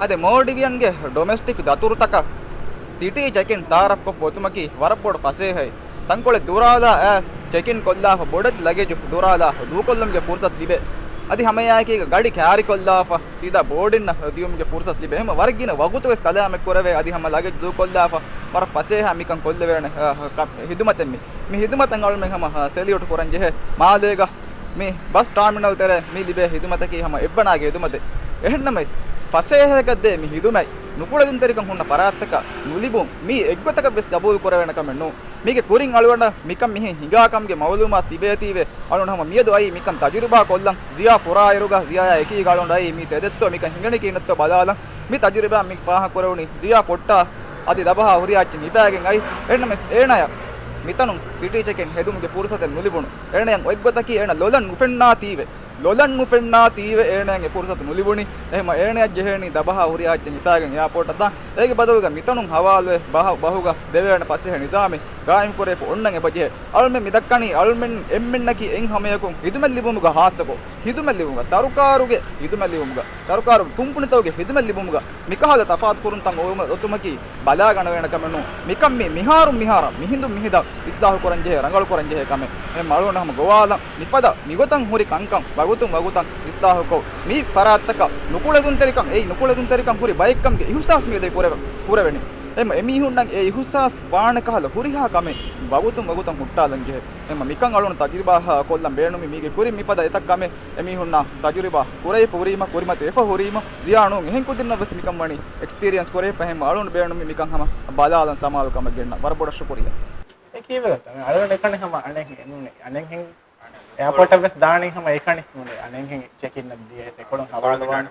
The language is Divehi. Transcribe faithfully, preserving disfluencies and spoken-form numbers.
އަދި މޯލްޑިވިއަންގެ ޑޮމެސްޓިކް ދަތުރުތަކަށް ސިޓީ ޗެކިން ތައާރަފްކޮށްފަ އޮތުމަކީ ވަރަށް ބޮޑު ފަސޭހައެއް. ތަންކޮޅެއް ދުރާލާ އައިސް ޗެކިން ކޮށްލާފަ، ބޮޑެތި ލަގޭޖު ދުރާލާ ދޫކޮށްލުމުގެ ފުރުސަތު ލިބޭ. އަދި ހަމައެއާއެކީގަ ގަޑި ކާރިކޮށްލާފަ ސީދާ ބޯޑިންނަށް ދިޔުމުގެ ފުރުސަތު ލިބޭ. އެހެން ވަރަށް ގިނަ ވަގުތުވެސް ސަލާމަތް ކުރެވޭ. އަދި ހަމަ ލަގޭޖް ދޫކޮށްލާފަ ވަރަށް ފަސޭހަ މިކަން ކޮށްލެވޭނެ، އަ، ކަ-، ހިދުމަތެއް މި. މި ހިދުމަތަށް އަޅުމެން ހަމަ، އަ، ސެލިއުޓް ކުރަން ޖެހޭ. މާލޭގަ މި ބަސް ޓާމިނަލް ތެރޭ މި ލިބޭ ހިދުމަތަކީ ހަމަ އެއްވަނާގެ ހިދުމަތެއް. އެހެންނަމަވެސް، ފަސޭހައަކަށްދޭ މި ހިދުމަތް ނުކުޅެދުންތެރިކަން ހުންނަ ފަރާތްތަކަށް ނުލިބުން މީ އެއްގޮތަކަށްވެސް ގަބޫލު ކުރެވޭނެ ކަމެއް ނޫން. މީގެ ކުރިން އަޅުގަނޑަށް މިކަން މިހެން ހިނގާ ކަމުގެ މައުލޫމާތު ތިބޭތީވެ، އަޅުގަނޑު ހަމަ މިއަދު އައީ މިކަން ތަޖުރިބާ ކޮށްލަން. ޒިޔާ ފުރާއިރުގަ ޒިޔާޔާ އެކީގަ އަޅުގަނޑު އައީ މީ ތެދެއްތޯ މިކަން ހިނގަނީކީ ނެތްތޯ ބަލާލަން. މި ތަޖުރިބާ މި ފާހަގަކުރެވުނީ ޒިޔާ ފޮއްޓާ އަދި ދަބަހާ ހުރިހާ އެއްޗެއް ހިފާގެން އައި. އެހެންނަމަވެސް އޭނާޔަށް މިތަނުން ސިޓީ ޗެކިން ހެދުމުގެ ފުރުސަތެއް ނުލިބުނު. އޭނަޔަށް އޮތްގޮތަކީ އޭނަ ލޮލަށް ނުފެންނާތީވެ. ލޮލަށް ނުފެންނާތީވެ އޭނަޔަށް އެ ފުރުސަތު ނުލިބުނީ. އެހެމަ އޭނަޔަށް ޖެހޭނީ ދަބަހާ ހުރިހާ އެއްޗެއް ހިފާގެން އެއާޕޯޓަށް ދާން. އޭގެ ބަދަލުގަ މިތަނުން ހަވާލުވެ ބަހަ-، ބަހުގަ ދެވޭނެ ފަސޭހަ ނިޒާމެއް ގާއިމްކުރެވިފަ އޮންނަން އެބަޖެހޭ. އަޅުމެން މިދައްކަނީ އަޅުމެން އެންމެންނަކީ އެއްހަމަޔަކުން ހިދުމަތް ލިބުމުގަ ހާއްސަކޮށް، ހިދުމަތް ލިބުމުގަ، ސަރުކާރުގެ ހިދުމަތް ލިބުމުގަ، ސަރުކާރުގެ ކުންފުނިތަކުގެ ހިދުމަތް ލިބުމުގަ މިކަހަލަ ތަފާތު ކުރުންތައް އޮ-، އޮތުމަކީ ބަލާގަނެވޭނެ ކަމެއް ނޫން. މިކަން މި މިހާރުން މިހާރަށް، މިހިނދުން މިހިނދަށް އިސްލާހު ކުރަން ޖެހޭ، ރަނގަޅު ކުރަން ޖެހޭ ކަމެއް. އެ މަޅުން ހަމަ ގޮވާލަން މިފަދަ މިގޮތަށް ހުރި ކަންކަން ވަގުތުން ވަގުތަށް އިސްލާހުކޮށް، މި ފަރާތްތަކަށް ނުކުޅެދުންތެރިކަން، އެއީ ނުކުޅެދުންތެރިކަން ހުރި ބައެއްކަމުގެ އިހުސާސް މިއަދު ކުރެވެ-، ކުރެވެނީ. އެމަ އެމީހުންނަށް އެ އިހުސާސް ވާނެ ކަހަލަ ހުރިހާ ކަމެއް ވަގުތުން ވަގުތަށް ހުއްޓާލަން ޖެހޭ. އެމަ މިކަން އަޅުން ތަޖުރިބާ ކޮށްލަން ބޭނުމީ މީގެ ކުރިން މިފަދަ އެތައް ކަމެއް އެމީހުންނާ ތަޖުރިބާ ކުރެވިފަ ހުރީމަ، ކުރިމަތިވެފަ ހުރީމަ، ޒިޔާ ނޫން އެހެން ކުދިންނަށް ވެސް މިކަން ވަނީ އެކްސްޕީރިއެންސް ކުރެވިފަ. އެހެން އަޅުން ބޭނުމީ މިކަން ހަމަ ބަލާލަން ސަމާލު ކަމަށް ގެންނަ. ވަރަށް ބޮޑަށް ޝުކުރިއްޔާ. އެ ކީއްވެގަތަ؟ އަޅުގަނޑު އެކަނި ހަމަ އަނެއް ނޫނޭ. އަނެއްހެން އެއާޕޯޓަށް ވެސް ދާނީ ހަމަ އެކަނި ނޫނޭ. އަނެއްހެން ޗެކިން ދިޔަ އެކޮޅުން ހަވާލުވާނެ.